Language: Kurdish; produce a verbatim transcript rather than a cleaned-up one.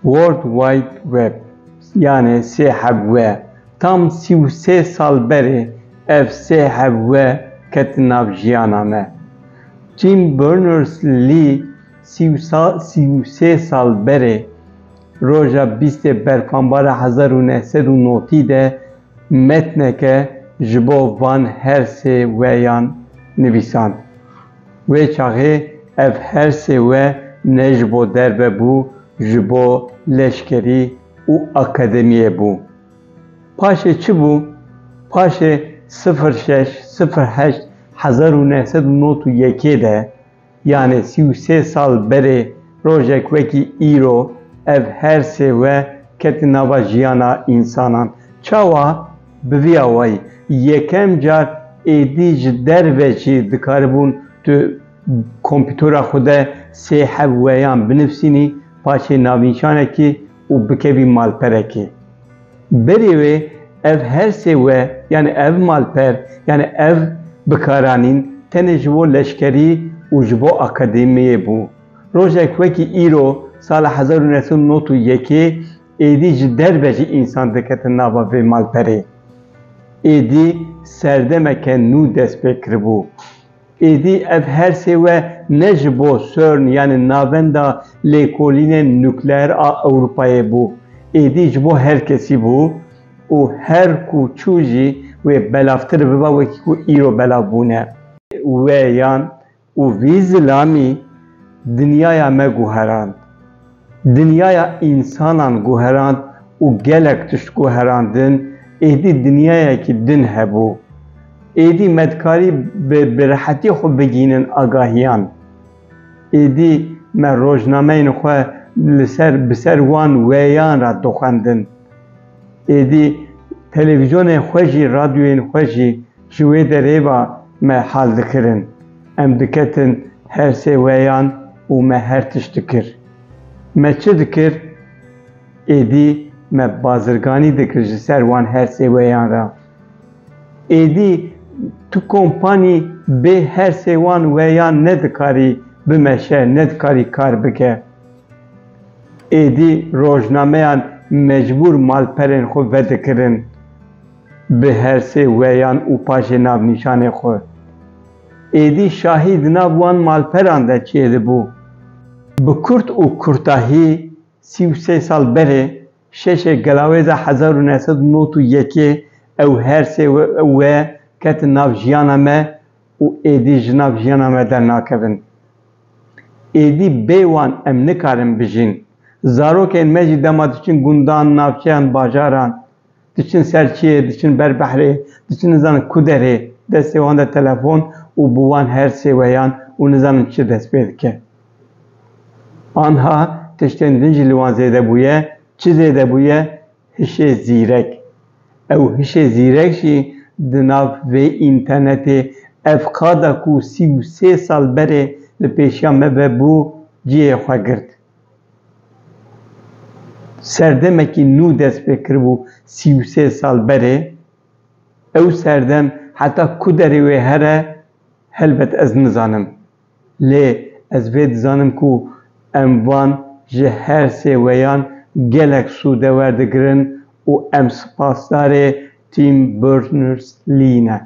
World Wide Web, yanê sê heb we, tam sî û sê sal berê ev sê heb we ketin nav jiyana me. Tim Berners-Lee sî û sa-, sî û sê sal berê, roja bîstê Berfanbara hezar û neh sed û notî de metneke ji bo van her sê weyan nivîsand. Wê çaxê ev her sê we ne ji bo derve bû, ji bo leşkerî û akademiyê bû. Paşê çi bû? Paşê sifir şeş sifir heşt hezar û neh sed û nod û yekê de, yanê sî û sê sal berê rojek wekî îro, ev her sê we ketin nava jiyana însanan. Çawa? Bi vî awayî, yekem car êdî ji derve jî dikaribûn tu kompîtora xwe de sê heb weyan binivîsînî, paşê navnîşanekî û bikevî malperekê. Berê wê ev her sê we, yanî ev malper, yanî ev bikaranîn tenê ji bo leşkerî û ji bo akademiyê bû. Rojek wekî îro, sala hezar û neh sed û nod û yekê, êdî ji derve jî însan diketin nava vê malperê. Êdî serdemeke nû dest pê kiribû. Êdî ev her sê we ne ji bo CERN, yanî Navenda Lêkolînên Nukleer a Ewropayê bû. Êdî ji bo her kesî bû û her ku çû jî wê belavtir biba wekî ku îro belav bûne. Weyan û vî zilamî dinyaya me guherand. Dinyaya însanan guherand û gelek tişt guherandin, êdî dinyayekî din hebû. Êdî me dikarî bi, bi rehetî xwe bigihînin agahiyan. Êdî me rojnameyên xwe li ser, bi ser wan weyan re dixwendin. Êdî televîzyonên xwe jî, radyoyên xwe jî ji wê derê ve me hal dikirin. Em diketin her sê weyan û me her tişt dikir. Me çi dikir? Êdî me bazirganî dikir ji ser wan her sê weyan re. Êdî tu kompanî bê her sê wan weyan nedikarî bimeşe, nedikarî kar bike. Êdî rojnameyan mecbûr malperên xwe vedikirin bi her sê weyan û paşê navnîşanê xwe. Êdî şahî di nav wan malperan de çêdibû. Bi kurt û kurtahî, sî û sê sal berê, şeşê Gelawêza hezar û neh sed û nod û yekê, ew her sê we, we ketin nav jiyana me û êdî ji nav jiyana me dernakevin. Êdî bê wan em nikarin bijîn. Zarokên me jî dema diçin gundan, navçeyan, bajaran, diçin ser çiyê, diçin ber behrê, diçin nizanin ku derê, destê wan de telefon û bi wan her sê weyan û nizanin çi dest pê dike. Anha tiştên din jî li wan zêde bûye. Çi zêde bûye? Hişê zîrek. Ew hişê zîrek jî di nav vê înternetê, ev qada ku sî û sê sal berê li pêşiya me ve bû, cihê xwe girt. Serdemekî nû dest pê kiribû sî û sê sal berê. Ew serdem heta ku derê wê here, helbet ez nizanim. Lê ez vê dizanim ku em van ji her sê weyan gelek sûde werdigirin û em spasdarê Tim Berners-Lee ne.